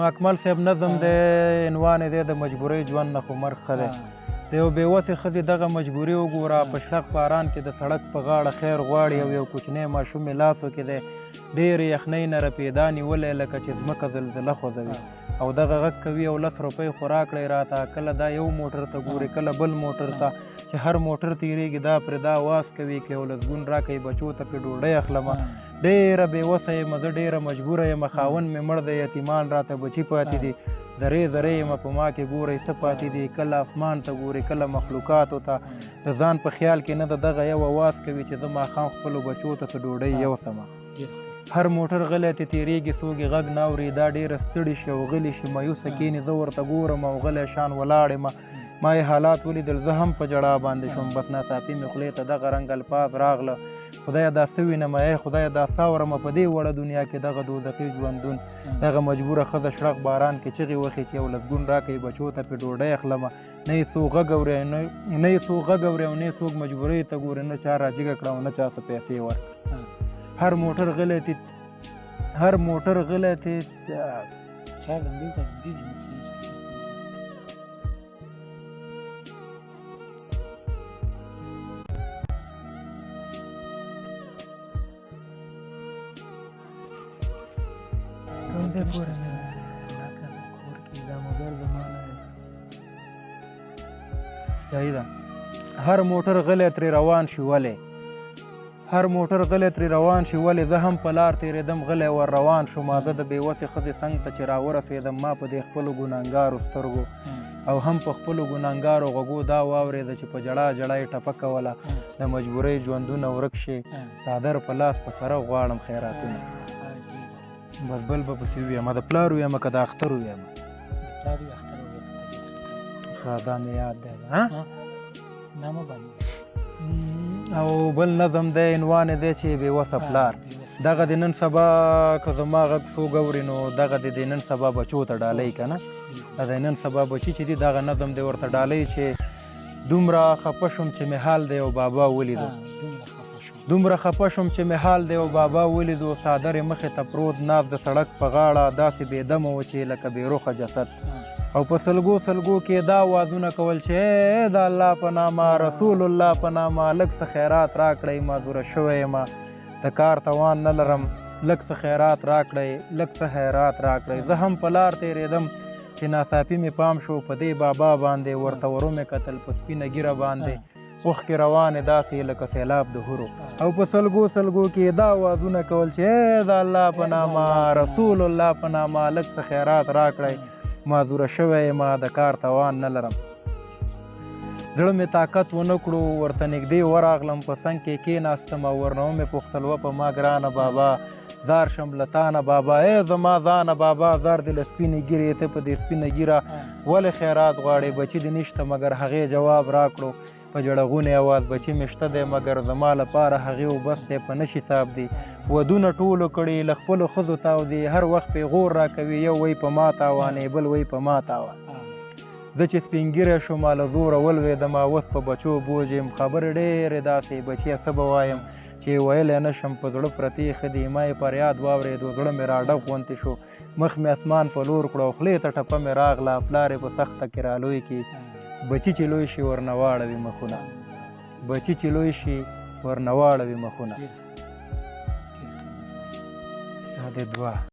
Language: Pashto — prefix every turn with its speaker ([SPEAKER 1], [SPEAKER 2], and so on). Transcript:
[SPEAKER 1] اکمل صاحب نظم دی، عنوان یې دی د مجبورۍ ژوند نه خو مرګ ښه دی. د یو بې وسې ښځې دغه مجبوري وګوره، په شړق باران کې د سړک په غاړه خیر غواړي او یو کوچنی ماشوم یې لاسو کې دی، ډېرې یخنۍ نه رپېدا نیولی لکه چې ځمکه زلزله خوځوي او دغه غږ کوي او لس روپۍ خو راکړئ راته. کله دا یو موټر ته ګوري، کله بل موټر ته، چې هر موټر تېرېږي دا پرې دا اواز کوي که یو لسګون راکړئ بچو ته پرې ډوډۍ اخلمه. ډېره بې وسه یم زه، ډېره مجبوره یم، خاوند مې مړ دی، یتیمان راته بچي پاتې دي، ذرې ذرې یم، په ما کې ګورئ څه پاتې دي. کله اسمان ته ګوري، کله مخلوقاتو ته، د ځان په خیال کې نه د دغه یو اواز کوي چې زه ماښام خپلو بچو ته څه ډوډۍ یوسمه. هر موټر غلی ته تېرېږي، څوک یې غږ نه اوري، دا ډېره ستړي شي او غلي شي، مایوسه کښېني. زه ورته ګورم او غلی شان ولاړ یم. ما یې حالات ولیدل، زه هم په ژړا باندې شوم. بس ناڅاپي مې خولې ته دغه رنګ الفاظ راغله، خدایه دا څه وینم، ای خدایه دا څه اورم، په دې وړه دنیا کې دغه دوزخي ژوندون. دغه مجبوره ښځه شړق باران کې چغې وخې چې یو لسګون راکړئ بچو ته پرې ډوډۍ اخلمه. نه یې څوک غږ اوري، نه یې څوک غږ اوري او نه یې څوک مجبورۍ ته ګوري، نه چا راجګه کړه او نه چا څه پیسې ورکړه. هر موټر غلی تی، هر موټر غلی تی.
[SPEAKER 2] خیر دی، دلته دي ځینې.
[SPEAKER 1] کوم ځای پورې مې کور کې دا موبایل زما نه دی، صحیح ده. هر موټر غلی ترې روان شي ولې، هر موټر غلی ترې روان شي ولې، زه هم په لار تېرېدم غلی ور روان شوم. زه د بې وسې ښځې څنګ ته چې راورسېدم، ما په دې خپلو ګناهګارو سترګو او هم په خپلو ګناهګارو غوږو دا واورېده چې په ژړا ژړا یې ټپه کوله، د مجبورۍ ژوندونه ورک شي، څادر په لاس په سره غواړم خیراتونه. بس بل به پسې ووایم، د پلار ووایم که د اختر ووایم؟ ښه دا مې یاد دی. ها
[SPEAKER 2] نامه باندې.
[SPEAKER 1] او بل نظم دی، عنوان یې دی چې بې وسه پلار. دغه د نن سبا که زما غږ څوک اوري نو دغه د نن سبا بچو ته ډالۍ که نه، دا د نن سبا بچي چې دي دغه نظم دی ورته ډالۍ چې دومره خفه شوم چې مې حال دی او بابا ولیدو، دومره خفه شوم چې مې حال دی او بابا ولیدو، څادر یې مخې ته پروت ناست د سړک په غاړه، داسې بې دمه و چې لکه بې روخه جسد، او په سلګو سلګو کې دا اوازونه کول چې د الله په نامه، رسول الله په نامه، لږ څه خیرات راکړئ، معذوره شوی یم، د کار توان نه لرم، لږ څه خیرات راکړئ، لږ څه خیرات راکړئ. زه هم په لار تېرېدم چې ناڅاپي مې پام شو په دې بابا باندې، ورته ورو مې کتل په سپینه ږیره باندې اوښکې روانې داسې لکه سیلاب د حورو، او په سلګو سلګو کې دا اوازونه کول چې د الله په نامه، رسول الله په نامه، لږ څه خیرات راکړئ، معذوره شوی یم، د کار توان نه لرم. زړه مې طاقت ونه کړو، ورته نږدې ورغلم، په څنګ کې کېناستم او ورنه ومې پوښتل، وه په ما ګرانه بابا، ځار شم له تانه بابا، ای زما ځانه بابا، ځار دې له سپینې ږیرې، ته په دې سپینه ږیره ولې خیرات غواړې، بچي دې نشته؟ مګر هغې جواب راکړو په ژړغوني اواز، بچي مې شته دی مګر زما لپاره هغې وبس دی، په نه شي حساب دي، ودونه ټولو کړي، له خپلو ښځو تاو دي، هر وخت پېغور راکوي، یو وایي په ما تاوانې، بل وایي په ما تاوان. زه چې سپین ږیری شوم له زوره ولوېدم، اوس په بچو بوج یم، خبرې ډېرې داسې بچیه څه به وایم چې ویلی نه شم، په زړه پرتې ښه دي. ما یې فریاد واورېدو، زړه مې راډک غوندې شو، مخ مې اسمان په لور کړو او خولې ته ټپه مې راغله، پلار یې په سخته کې رالوی کړي، بچي چې لوی شي ورنه واړوي مخونه، بچي چې لوی شي ورنه واړوي مخونه. دا د دوه